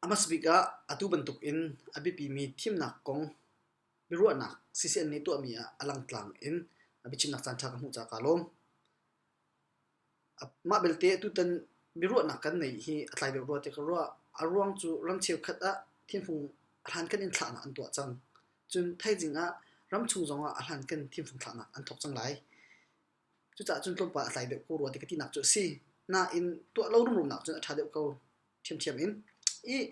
A hmasa bik ah atu bantuk in a biapimi thimnak kong biaruahnak CCN nih tuahmi ah a langtlang in biachimnak caanṭha ka hmuh caah kaa lawm. Mah belte atutan biaruahnak kan neih hi a tlai deuh rua tiah ka ruah. A ruang cu ram cheukhat ah thimfung a hlankan in thlahnak an tuah cang. Cun thaizing ah ramchung zongah a hlankan thimfung thlahnak an thawk cang lai. Cucaah cun tlawmpal a tlai deuh ko rua ti ka tinak cu a si. Nain tuah lo rumronak cun a ṭha deuh ko ṭhiamṭhiam in. I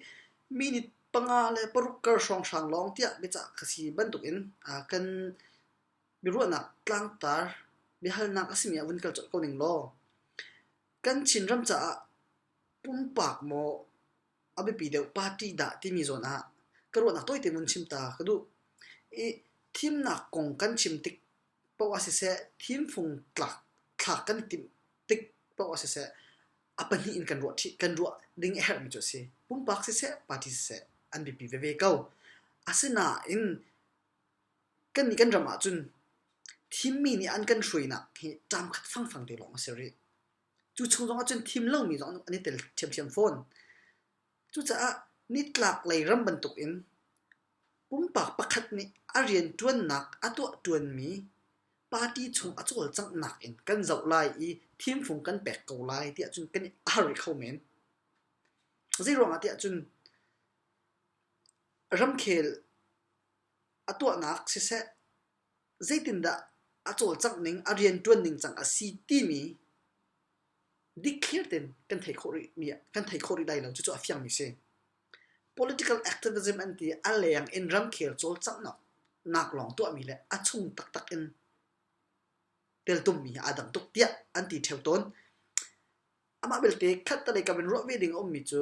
minute panga le paruk kar hrawnghrang lawng tiah biacah ka si bantukin kan biaruahnak tlangtar biahalnak a simi ah vun kal colh ko ning law kan Chinram caah pumpak maw a biapi deuh party dah timi zawn ah ka ruahnak tawite vun chim ta ka duh. I thimnak kong kan chim tik paoh ah siseh, thimfung tlak thlak kan i timh tik paoh ah siseh, a pahnih in kan ruah ṭhi, kan ruah ding a herhmi cu a si. Pumpak siseh, party siseh an biapi veve ko. Asinain kannih kan ram ahcun thimmi nih an kan hruainak hi ṭam khat fangfang te lawng a si rih. Cu chung zong ahcun thim lomi zong an i tel ṭhiamṭhiam fawn. Cucaah nitlak lei ram bantukin pumpak pakhat nih a rianṭuannak a tuahṭuanmi party chung a cawlcanghnak in kan zoh lai i thimfung kan pek ko lai tiah cun kan i har rih kho men. Zeiruangah tiah cun ramkhel a tuahnak siseh, zeitindah a cawlcangh ning, a rianṭuan ning cang a si timi dikthliar tein kan thei khawh rih mi kan thei khawh rih lai lo. Cucu a fiangmi si. Political activism an ti a leng in ramkhel cawlcanghnak nak lawng tuahmi le a chung taktak in teltummi hi aa dang tuk tiah an ti ṭheo tawn. Amah belte khattelei kam in ruah ve ding a ummi cu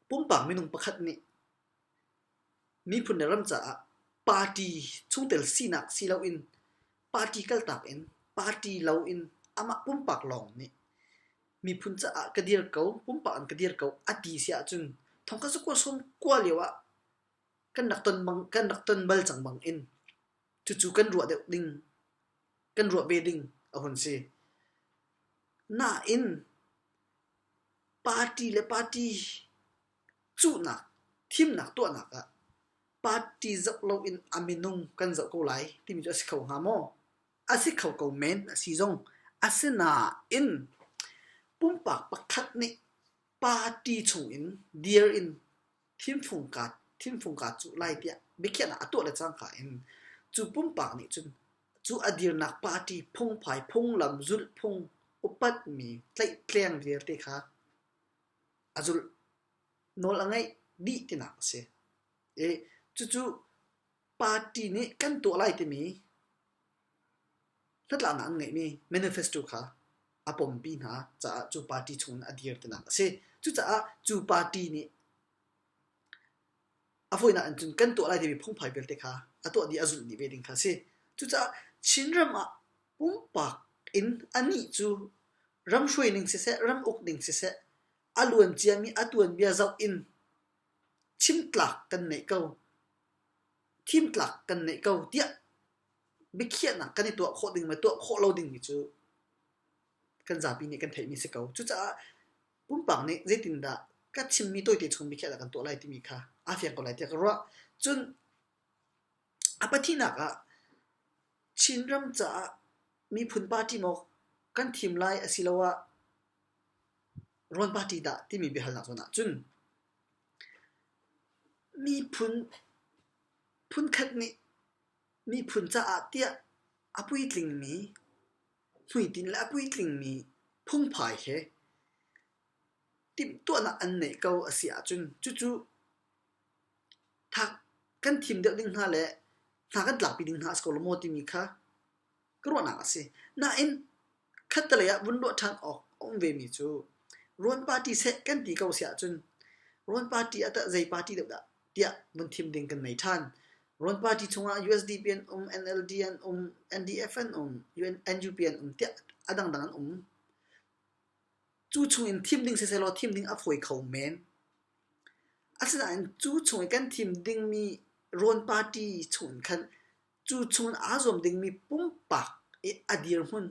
pumpak minung pakhat nih miphun le ram caah party chungtel sinak si loin party kaltak in party loin amah pumpak lawng nih miphun caah ka dir ko, pumpak in ka dir ko a ti si ahcun thongkhat zakua sawm kua lio ah kan rak ton bang kan rak ton bal cang bang in cucu kan ruah deuh ding kan ruah ve ding a hun si. Nain party le party cuhnak thimnak tuahnak ah party zoh loin a minung kan zoh ko lai timi cu a si kho hnga maw? A si kho ko men a si zong. Asinain pumpak pakhat nih party chungin dir in thimfung kaa thimfung kaa cuh lai tiah biakhiahnak a tuah le cangka in cu pumpak nih cun cu a dirnak party phungphai phunglam zulhphung upatmi tlaihtleng vialte kha a zulh nawl a ngeih dih tinak a si. I cucu party nih kan tuah lai timi hnatlaknak an ngeihmi manifesto kha a pompi hna caah cu party chung in a dir tinak a si. Cucaah cu party nih a fawinak in cun kan tuah lai timi phungphai vialte kha a tuah dih a zulh dih ve ding kha a si. Cucaah Chinram ah pumpak in anih cu ram hruai ning siseh, ram uk ning siseh, a luan ciami a tuanbia zoh in chimtlak kan neih ko, thimtlak kan neih ko tiah biakhiahnak kan i tuah khawh ding le tuah khawh lo dingmi cu kan zapi nih kan theihmi si ko. Cucaah pumpak nih zeitindah ka chimmi tawite chung biakhiahnak kan tuah lai timi kha aa fiang ko lai tiah ka ruah. Cun a pathihnak ah Chinram caah miphun party maw kan thim lai asiloah rawn party dah timi biahalnak zawn ahcun miphun phunkhat nih miphun caah tiah a puitlingmi hmuitinh le a puitlingmi phungphai he timhtuahnak an neih ko a si ahcun cucu thak kan thim deuh ding hna le hna kan tlakpi ding hna a si ko lo maw timi kha ka ruahnak a si. Nain khattelei ah vun ruah ṭhan awk a um vemi cu Rawn party seh kan ti ko si ahcun Rawn party ah tah zei party deuh dah tiah vun thim ding kan nei ṭhan. Rawn party chungah USDP an um, NLD an um, NDF an um, NUP an um tiah a dangdang an um. Cu chungin thim ding sisehlaw thim ding a fawi kho men. Asinain cu chung i kan thim dingmi Rawn party chungin khan cu chung aa zuam dingmi pumpak i a dirhmun,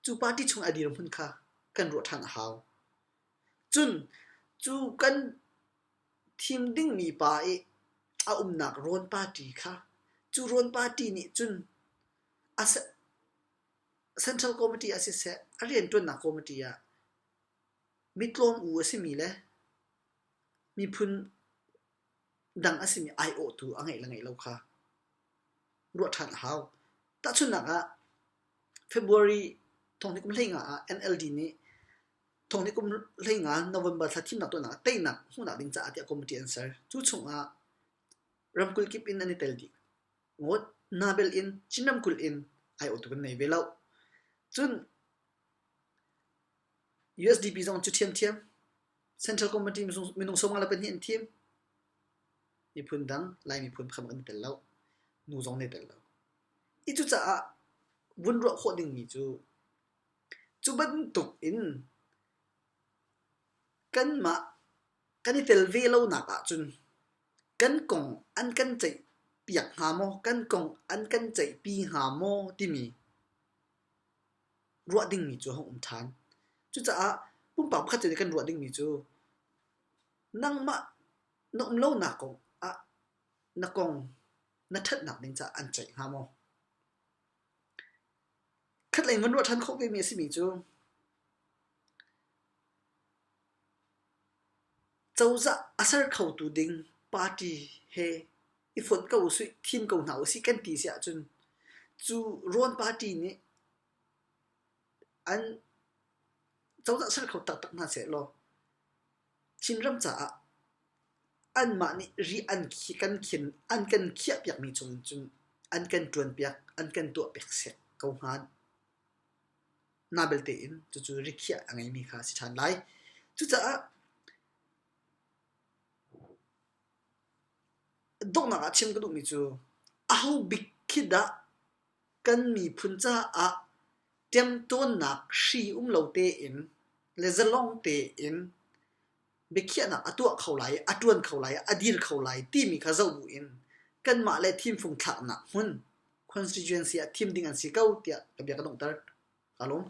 cu party chung a dirhmun kha kan ruah ṭhan a hau. Cun cu kan Thim dingmi pa i a umnak rawn party kha cu rawn party nih cun a Central Committee ah siseh a rianṭuannak committee ah mitlawm u a simi le miphun dang a simi aiawhtu a ngeih le ngeih lo kha ruah ṭhan a hau. Tahchunhnak ah February thonghnih kum 15 ah NLD nih thonghnih kum 15 November thla thimnak tuahnak ah teinak hmuhnak ding caah tiah committee an ser. Cu chungah ramkulh kip in an i tel dih. Ngawt Nabel in Chin ramkulh in aiawhtu kan nei ve lo. Cun USDP zong cu ṭhiamṭhiam. Central Committee minung 52 an thim. Miphun dang Lai miphun pakhat kan i tel lo. Nu zong nan i tel lo. I cucaah vun ruah khawh dingmi cu cu bantuk in kanmah kan i tel ve lonak ahcun kan kong an kan ceihpiak hnga maw, kan kong an kan ceihpi hnga maw timi ruah dingmi cu a hung um ṭhan. Cucaah pumpak pakhat cio nih kan ruah dingmi cu nangmah na um lonak kong ah na kong na ṭhatnak ding caah an ceih hnga maw? Khatlei in van ruah ṭhan khawh vemi a simi cu cozah a ser khotu ding party he i fonh ko usih, thim ko hna usih kan ti si ahcun cu rawn party nih an cozah ser kho taktak hna sehlaw Chinram caah anmah nih ri an kan khin an kan khiahpiakmi chungin cun an kan ṭuanpiak, an kan tuahpiak sek ko hnga. Na belte in cucu rikhiah a ngeimi kha a si ṭhan lai. Cucaah donghnak ah chim ka duhmi cu aho bik khi dah kan miphun caah ṭemtawnnak hri um lo tein le zalong tein biakhiahnak a tuah kho lai i a ṭuan kho lai i a dir kho lai timi kha zoh buin kanmah le thimfung thlaknak hmun constituency ah thim ding an si ko tiah ka bia ka donghter. Kaa lawm.